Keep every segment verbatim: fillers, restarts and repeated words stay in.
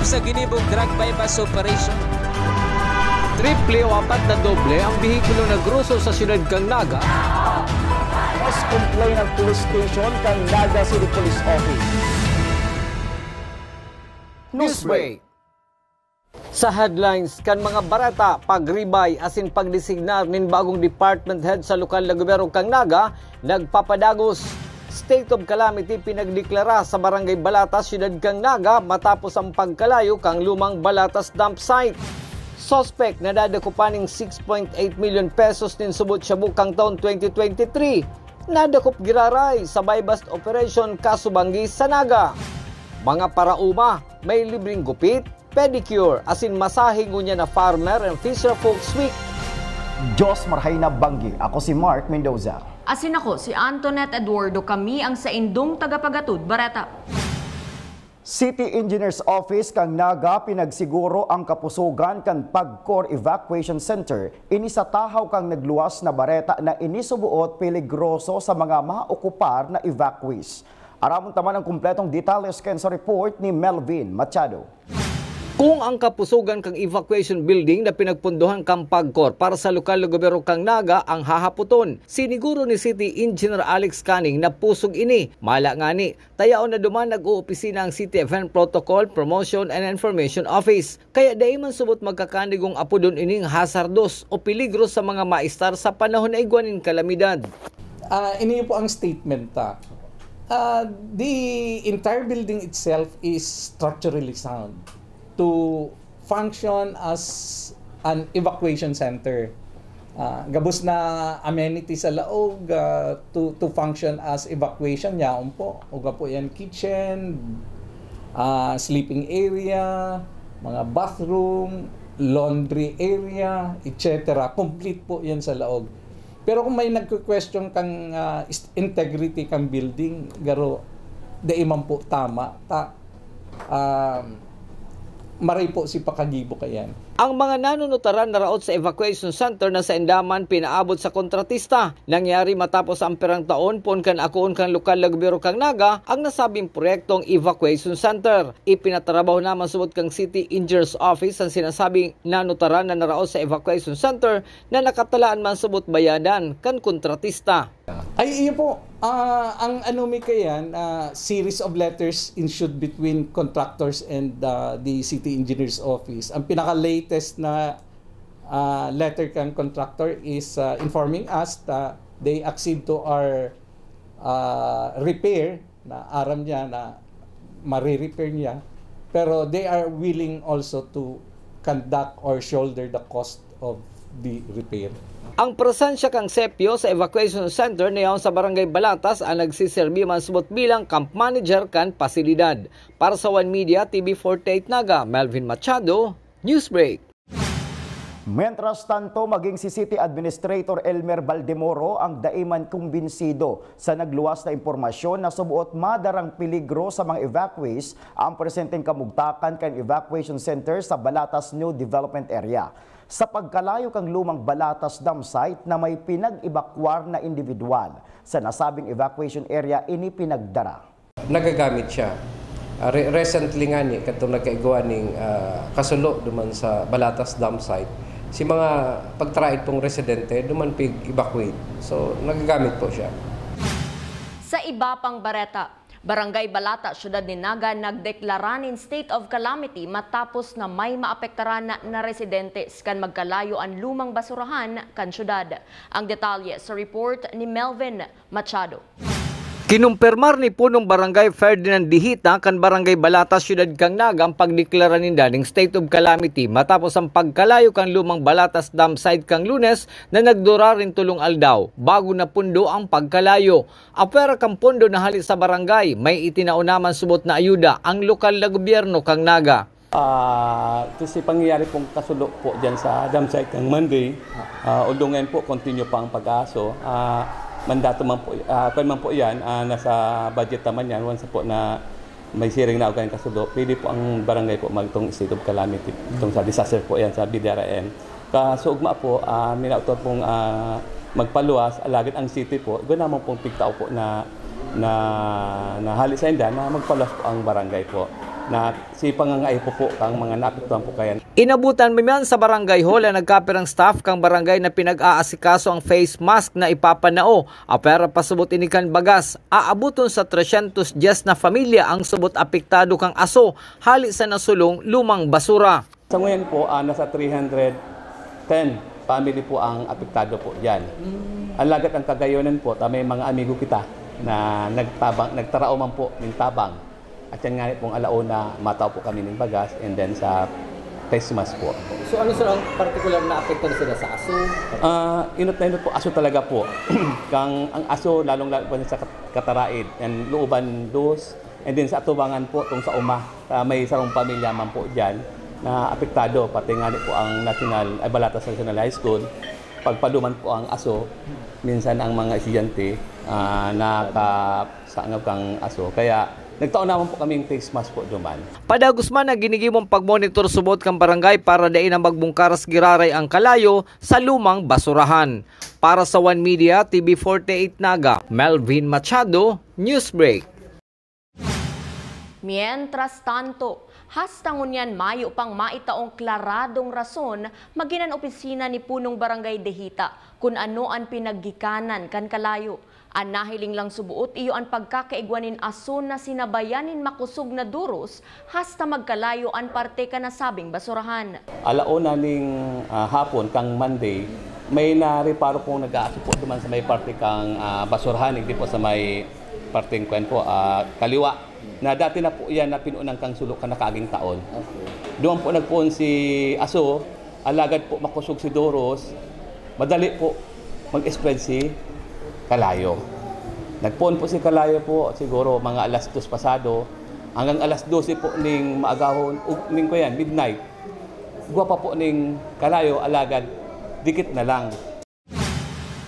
Sa ginibong drug buy-bust operation. Triple o apat na doble ang behikulo na groso sa siyudad kan Naga. Mas complain ang police station kan Naga City Police Office. Newsbreak. Sa headlines kan mga bareta, pagribay asin pagdesignar nin bagong department head sa lokal na gobyerno kan Naga nagpapadagos. State of calamity pinagdeklara sa Barangay Balata, siyudad kan Naga, matapos ang pagkalayo kan lumang Balatas dump site. Suspek na nadakupan nin six point eight million pesos nin subot shabu kan taon twenty twenty-three, nadakop giraray sa buy-bust operation, kaso banggi sa Naga. Mga paraoma, may libreng gupit, pedicure, asin masahe ngunyan na Farmer and Fisher Folks Week. Diyos marhay na banggi. Ako si Mark Mendoza. Asin ako si Antoinette Eduardo. Kami ang saindong tagapagatod bareta. City Engineers Office kan Naga pinagsiguro ang kapusogan kan PAGCOR Evacuation Center. Ini sa tahaw kan nagluwas na bareta na ini suboot peligroso sa mga maokupar na evacuees. Aramon ta man ang kumpletong detalye kan sa report ni Melvin Machado. Kung ang kapusogan kan evacuation building na pinagpundohan kan PAGCOR para sa lokal na gobyerno kan Naga ang hahapoton, siniguro ni City Engineer Alex Canning na pusog ini. Mala ngani, ta yaon na duman nag-oopisina ang City Event Protocol, Promotion and Information Office. Kaya dai man subot magkakanigong apodon ining hazardos o peligro sa mga maestar sa panahon na igwa nin kalamidad. Ah, ini po ang statement, ta. Ah, the entire building itself is structurally sound to function as an evacuation center. Ah, gabos na amenities sa laog, ah, to, to function as evacuation, yaon po. Uga po yan, kitchen, ah, sleeping area, mga bathroom, laundry area, et cetera. Complete po yan sa laog. Pero kung may nagko-question kang, ah, is-, integrity kang building, garo, dai man po tama. Ta, um, maray po si pakagibo kayan. Ang mga nanunutaran na raot sa evacuation center na sainda man pinaabot sa kontratista. Nangyari matapos ang pirang taon poon kan akoon kan lokal na gobyerno kan Naga ang nasabing proyektong evacuation center. Ipinatrabaho naman subot kan City Engineers Office ang sinasabing nanutaran na naraot sa evacuation center na nakatalaan man subot bayadan kan kontratista. Ay, iyo po. Ah, ang ano mi kayan, ah, series of letters issued between contractors and, ah, the city engineer's office. Ang pinaka-latest na, ah, letter kan contractor is, ah, informing us that they accede to our, ah, repair, na aram niya na mare-repair niya, pero they are willing also to conduct or shoulder the cost of the repair. Ang presensya kan Sepio sa evacuation center na yaon sa Barangay Balatas ang nagsiserbi man subot bilang camp manager kan pasilidad. Para sa One Media, T V forty-eight Naga, Melvin Machado, Newsbreak. Mientras tanto, maging si City Administrator Elmer Baldemoro ang dai man kumbinsido sa nagluwas na impormasyon na suboot madarang peligro sa mga evacuees ang presenteng kamugtakan kan evacuation center sa Balatas New Development Area. Sa pagkalayo kan lumang Balatas dam site na may pinag-ebakwar na individual, sa nasabing evacuation area ini pinagdara. Nagagamit siya. Ah, re-, recently ngani, kadtong nagkaigwa ning, ah, kasulo duman sa Balatas dam site, si mga pagtraid pong residente duman pig-evacuate. So, nagagamit po siya. Sa iba pang bareta, Barangay Balata, Siyudad nin Naga, nagdeklara nin state of calamity matapos na may maapektaran na, na residente kan magkalayo an lumang basurahan kan siyudad. Ang detalye sa report ni Melvin Machado. Kinumpirmar ni Punong Barangay Ferdinand Dihita kan Barangay Balata, Siyudad kan Naga, ang pagdeklara ninda ning state of calamity matapos ang pagkalayo kan lumang Balatas dam site kan Lunes na nagdurar nin tolong aldaw bago napundo ang pagkalayo. Apwera kan pondo na hale sa barangay, may itinao naman subot na ayuda ang lokal na gobyerno kan Naga. Ah, ito si pangyayari pong kasulo po dyan sa dam site kan Monday. Ah, although ngayon po, continue pa ang pag-aaso. Ah, mandato man po, ah, kwan man po yan, ah, nasa budget naman yan. Once po na may siring na ugaling kasulo, pwede po ang barangay po magtong state of calamity, itong sa disaster po yan sa B D R M. Kasuugma po, ah, minauto pong, ah, magpaluwas, alagad ang city po, igwa naman pong pigtao po na, na, na hali sa inda na magpaluwas po ang barangay po. Na si pangangaipo po kang mga naapektuhan po kaya. Inabutan mi man sa barangay hall ang nagkapirang staff kang barangay na pinag-aasikaso ang face mask na ipapanao. Apwera pa subot ini kan bagas, aaboton sa tresyentos dyes na pamilya ang subot apektado kang aso hali sa nasulong lumang basura. Sa ngayon po, ah, nasa three hundred ten family po ang apektado po diyan. Alagad ang kagayonan po, ta may mga amigo kita na nagtabang, nagtarao man po ng tabang. At yan nga pong alauna, matao po kami ng bagas and then sa face mask po. So, ano, sir, ang partikular na apekto na sila sa aso? Ah, inot na inot po, aso talaga po. Kang ang aso, lalong-lalo po sa kat-, Cataraid and Looban dos, and then sa atubangan po, tong sa Uma, ah, may sarong pamilya man po dyan na apektado, pati nga po ang national, ay, Balatas National High School. Pagpaduman po ang aso, minsan ang mga estudyante, ah, nakasangab kang aso. Kaya nagtao naman po kaming face mask po duman. Padagos man na ginigibong pagmonitor subot kan barangay para dai na magbungkaras giraray ang kalayo sa lumang basurahan. Para sa One Media, T V forty-eight Naga, Melvin Machado, Newsbreak. Mientras tanto, hasta ngunyan mayo pang maitaong klaradong rason magin an opisina ni Punong Barangay Dehita kun ano an pinaggikanan kan kalayo. An nahiling lang suboot iyo an pagkakaigwa nin aso na sinabayan nin makosog na doros hasta magkalayo an parte kan nasabing basurahan. Alauna ning, ah, hapon kang Monday, may nareparo pong nag-aaso po duman sa may parte kang, ah, basurahan, hindi po sa may parteng kwan po, ah, kaliwa. Na dati na po yan na pinunan kang sulo kan nakaaging taon. Okay. Duman po nagpoon si aso, alagad po makosog si doros, madali po mag-spread si kalayo. Nagpoon po si kalayo po, siguro mga alas dos pasado, hanggang alas dose po ning maagahon, ug ning kuyan, midnight. Gwa pa po ning kalayo, alagad dikit na lang.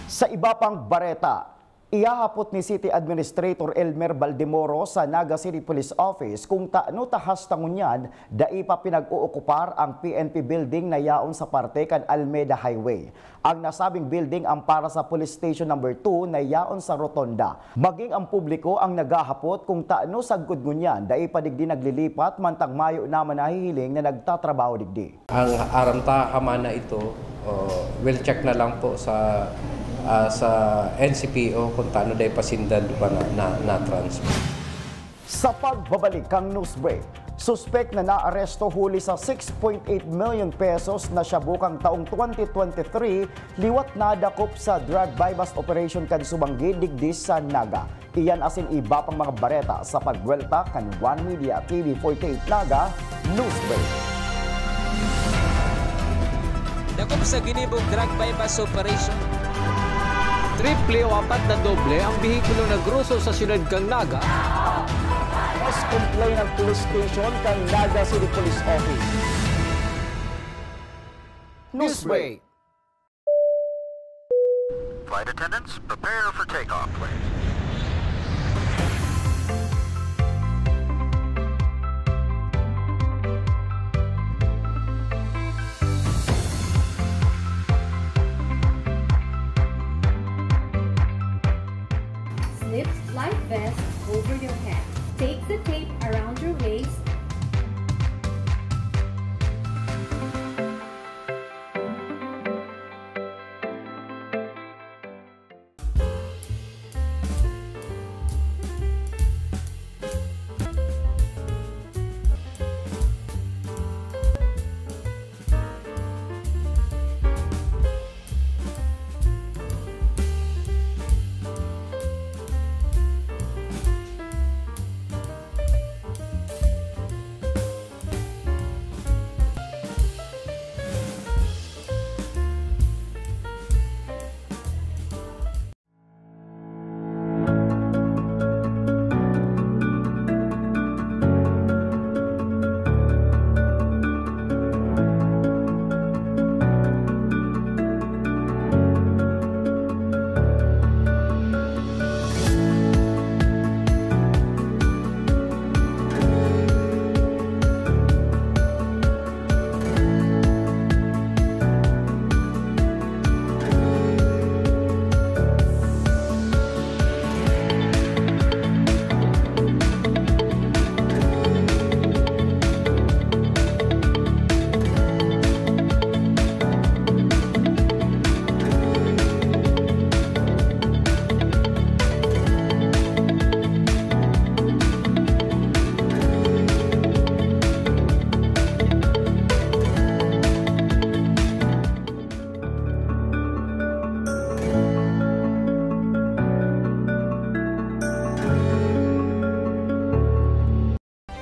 Sa iba pang bareta, ihahapot ni City Administrator Elmer Baldemoro sa Naga City Police Office kung tano ta hasta ngunyan dai pa pinag-ookupar ang P N P building na yaon sa parte kan Almeda Highway. Ang nasabing building ang para sa Police Station Number two na yaon sa Rotonda. Maging ang publiko ang naghahapot kung tano sagkod ngunyan dai pa digdi naglilipat mantang mayo naman nahihiling na nagtatrabaho digdi. Ang aram ta, hama na ito, oh, we'll check na lang po sa, ah, sa N C P O kung tano dai pa sinda pa na, na, na-transfer. Sa pagbabalik kan news break, suspek na naaresto huli sa six point eight million pesos na shabu kan taong twenty twenty-three, liwat nadakop sa drug buy-bust operation kan Sumanggi digdi sa Naga. Iyan asin iba pang mga bareta sa pagbuwelta kan One Media T V forty-eight Naga News Break. Dakop sa ginibong drug buy-bust operation. Triple o apat na doble ang behikulo na groso sa siyudad kan Naga. Mas complain ang police station kan Naga City Police Office. News Break. Flight attendants, prepare for takeoff, please. Slip life vest over your head. Take the tape around your waist.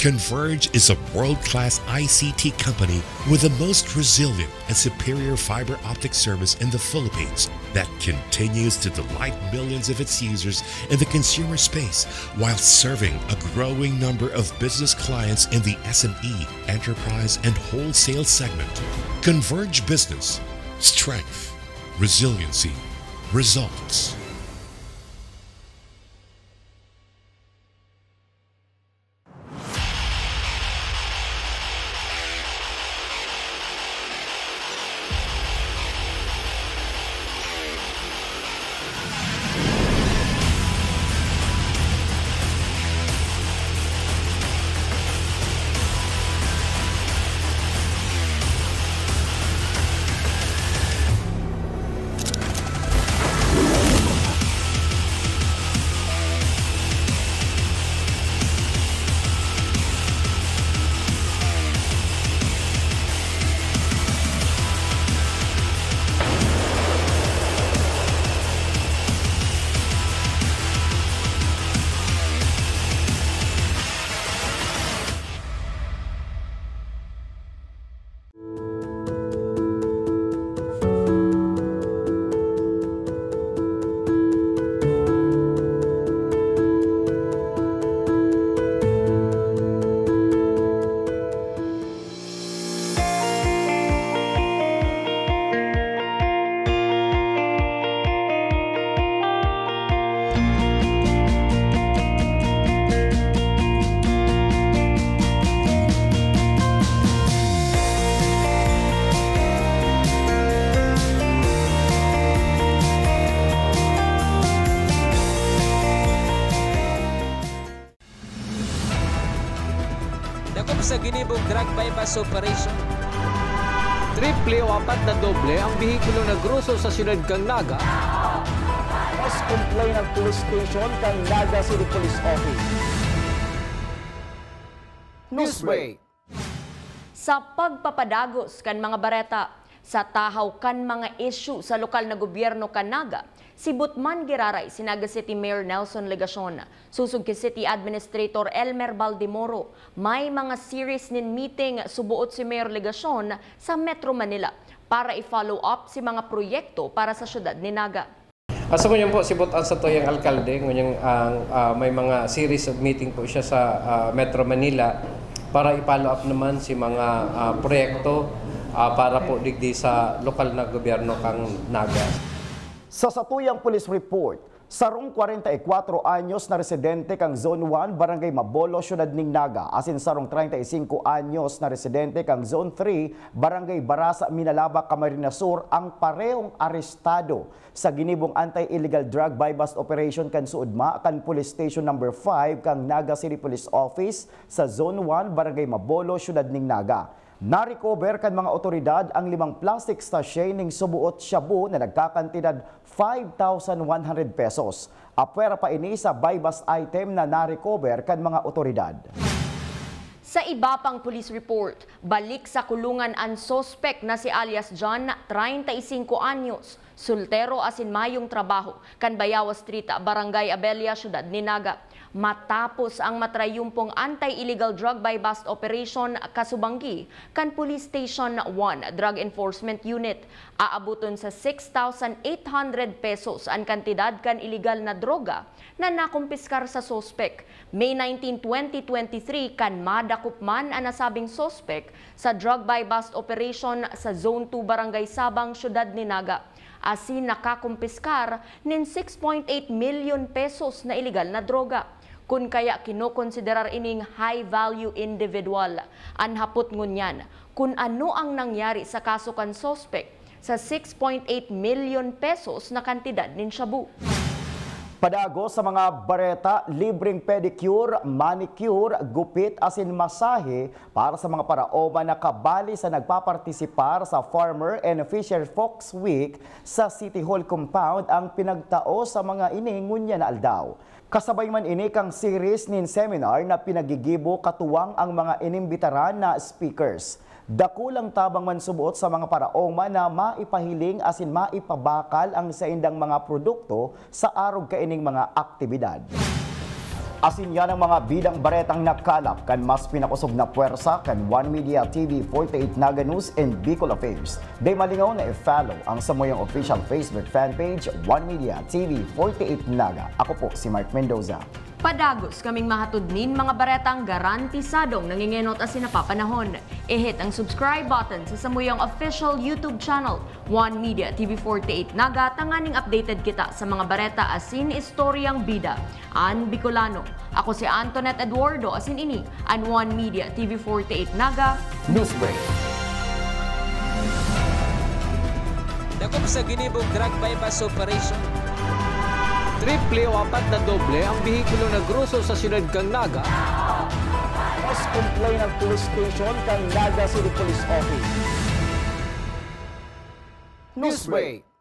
Converge is a world-class I C T company with the most resilient and superior fiber optic service in the Philippines that continues to delight millions of its users in the consumer space while serving a growing number of business clients in the S M E, enterprise, and wholesale segment. Converge Business. Strength, resiliency, results. Dakop sa ginibong drug buy-bust operation. Triple o apat na doble ang behikulo na groso sa siyudad kan Naga. Mas complain ang police station kan Naga City Police Office. Newsbreak. Sa pagpapadagos kan mga bareta, sa tahaw kan mga isyu sa lokal na gobyerno kan Naga, sibot man giraray si Naga City Mayor Nelson Legacion. Sosog ki City Administrator Elmer Baldemoro, may mga series nin meeting suboot si Mayor Legacion sa Metro Manila para i-follow up si mga proyekto para sa siyudad ni Naga. Ah, sa ngunyan po, sibot ang satuyang alkalde, ngunyan ang, ah, may mga series of meeting po siya sa, ah, Metro Manila para i-follow up naman si mga, ah, proyekto, ah, para po digdi sa lokal na gobyerno kan Naga. Sa satuyang police report, sarong kwarenta y kwatro anyos na residente kan Zone one, Barangay Mabolo, Siyudad nin Naga, asin sarong treinta y cinco anyos na residente kan Zone three, Barangay Barasa, Minalabac, Camarines Sur, ang parehong arestado sa ginibong anti-illegal drug buy-bust operation kan SOODMA kan Police Station Number five kan Naga City Police Office sa Zone one, Barangay Mabolo, Siyudad nin Naga. Na-recover kan mga otoridad ang limang plastic sachet ning suboot shabu na nagkakantidad five thousand one hundred pesos. Apwera pa ini sa buy-bust item na na-recover kan mga otoridad. Sa iba pang police report, balik sa kulungan an suspek na si alias John, treinta y cinco anyos, soltero asin mayong trabaho, kan Bayawa Street, Barangay Abella, Siyudad ni Naga. Matapos ang matrayumpong anti-illegal drug buy-bust operation kasubanggi kan Police Station one Drug Enforcement Unit, aaboton sa six thousand eight hundred pesos an kantidad kan iligal na droga na nakumpiskar sa suspek. May nineteen, twenty twenty-three, kan madakop man an nasabing suspek sa drug buy-bust operation sa Zone two, Barangay Sabang, Siyudad ni Naga, asin nakakumpiskar nin six point eight milyon pesos na iligal na droga. Kun kaya, kinokonsiderar ining high-value individual. An hapot ngunyan, kun ano ang nangyari sa kaso kan suspek sa six point eight milyon pesos na kantidad nin shabu. Padagos sa mga bareta, libreng pedicure, manicure, gupit asin masahe para sa mga paraoma na kabali sa nagpapartisipar sa Farmer and Fisher Folks Week sa City Hall Compound ang pinagtao sa mga ini ngunyan na aldaw. Kasabay man ini kan series nin seminar na pinagigibo katuwang ang mga inimbitaran na speakers. Dakulang tabang man suboot sa mga paraoma na maipahiling asin maipabakal ang saindang mga produkto sa arog kaining mga aktibidad. Asin yan ang mga bidang baretang nakalap kan mas pinakosog na pwersa kan One Media T V forty-eight Naga News and Bicol Affairs. Dai malingaw na i-follow ang samuyang official Facebook fan page, One Media T V forty-eight Naga. Ako po si Mark Mendoza. Padagos kaming mahatod nin mga baretang garantisadong nangengenot asin napapanahon. I-hit ang subscribe button sa samuyang official YouTube channel, One Media T V forty-eight Naga, tanganing updated kita sa mga bareta asin istoryang bida an Bicolano. Ako si Antoinette Eduardo, asin ini an One Media T V forty-eight Naga News Break. Dakop sa ginibong drug buy-bust operation. Triple o apat na doble ang behikulo nagroso sa siyudad kan Naga. Mas complain ang police station kan Naga City Police Office. News Break.